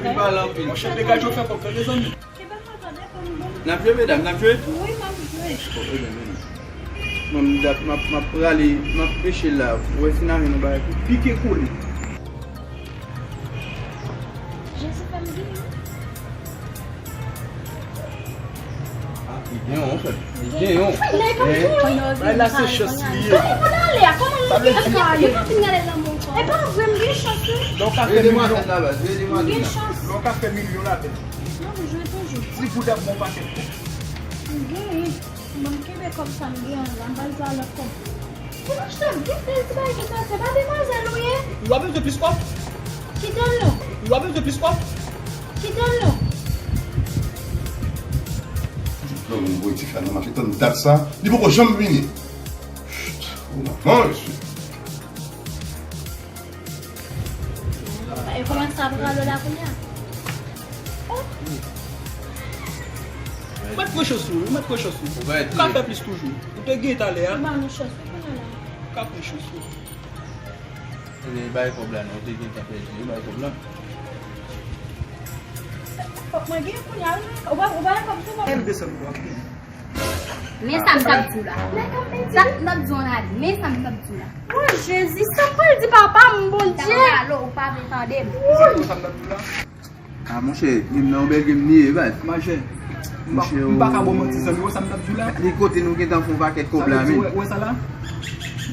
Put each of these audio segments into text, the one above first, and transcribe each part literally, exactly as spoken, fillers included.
Li pale anpil. Monchè, degaje w fè kòb, tande, zanmi. N ap jwe, medam, n ap jwe? Wi, m ap jwe. Oh, ebyen, vini. Bon, m ap, m ap, m ap prale, m ap peche la. Ou wè si n a jwenn yon bagay pou pike kole. Jezi fè m vini. Ah, li gen yon, frè. Li gen yon. Bay la se chans li ye. Kòman pou n ale a? Kòman nou gen chans? Li pa fin gade lanmou ankò. E pa vre, m gen chans, wi. Donk, w ka fè milyon. M gen chans. Donk, w ka fè milyon ladan. Non, m jwe toujou. Ti goud ap bon pakèt. M genyen. Bon, m kenbe kòb sa m gen an la, m pral jwe a lòt kòb. Pou m achte, m gen pil ti bagay ki sòti, se pa demwazèl ou ye? Ou pa bezwen plis kòb? Kite l non. Ou pa bezwen plis kòb? Kite l non. Lè w vin voye ti fè nan mache, tann dat sa, li poko janm vini. Chut, ou manman, mesye. E kòman sa pral la kounye a? Ou mèt pran chans ou, ou mèt pran chans ou. Ou ka fè plis toujou. Ou te gen talè a. Ou ba nou chans, ou konnen la. Ou ka pran chans ou. E bay kòb la non, ou te gen tan pèdi, e bay kòb la. Fòk mwen gen kounye a, wi. Ou pa, ou pa gen kòb sou mwen. M desann pou w ap gen. Men sa m t ap di w la. Sa m t ap di w ann ale. Men sa m t ap di w la. Oh, Jezi, sa pral di papa m, Bondye? Ou pa vle tande m. Ou sa m t ap di w la? Ah, monchè, game nan yon bèl game li ye, baz. Majè. M pa, m pa ka ba w manti, zanmi, ou sa m t ap di w la? Li kote nou gentan fè yon pakèt kòb la, men. Ou wè sa la?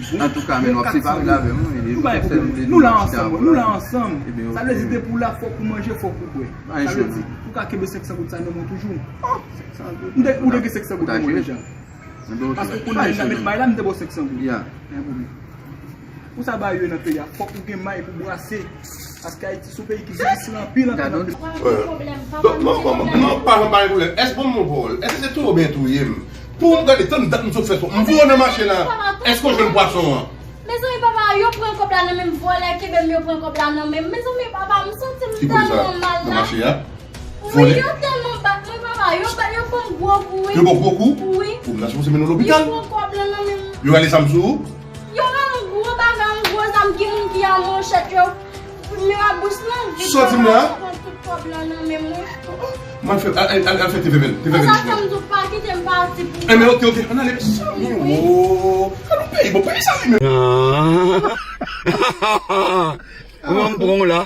Antouka, men w ap sipòte avè m, wi. Nou pa gen pwoblèm. Nou la ansanm, nou la ansanm. Sa vle di, depi w la, fòk ou manje, fòk ou bwè. Sa vle di, ou ka kenbe senk san goud sa nan men w toujou. Ou te, ou te gen senk san goud pou mwen deja. Paske kounye a, m ta met may la, m te ba w senk san goud. Ya. Gen pwoblèm. Pou sa ba yo nan peyi a, fòk ou gen may pou brase. Paske Ayiti se yon peyi ki difisil anpil, anpil, anpil. Donk, non, non, non, pa janm pa gen pwoblèm. Èske, bon, mon pawòl, èske se touye w byen touye m? Pou m gade, tann dat m sot fè sou. M voye w nan mache la. Èske w jwenn pwason an? Mezanmi, papa, yo pran kòb la nan men m, vòlè kenbe m, yo pran kòb la nan men m. Mezanmi, papa, m santi m tèlman mal la. Ki kote sa? Nan mache a? Wi, yo tèlman bat mwen, papa. Yo bat, yo ban m gwo kou, wi. Yo ban w gwo kou? Wi. Ou m nan sipoze mennen w lopital. Yo pran kòb la nan men m. Yo rale zam sou ou? Yo rale yon gwo bagay, yon gwo zam, gen moun ki a manchèt, yo. Yo a bous lan, vit. Sòti m la. Pran tout kòb la nan men mwen. M al fè, al, al, al fè T V Bèl, T V Bèl. Sa fè m di w pa kite m pati pou. Enben, oke, oke, ann ale, mezanmi, wo. Gade yon peyi, bon, peyi sa li menm. Kòman m pran w la?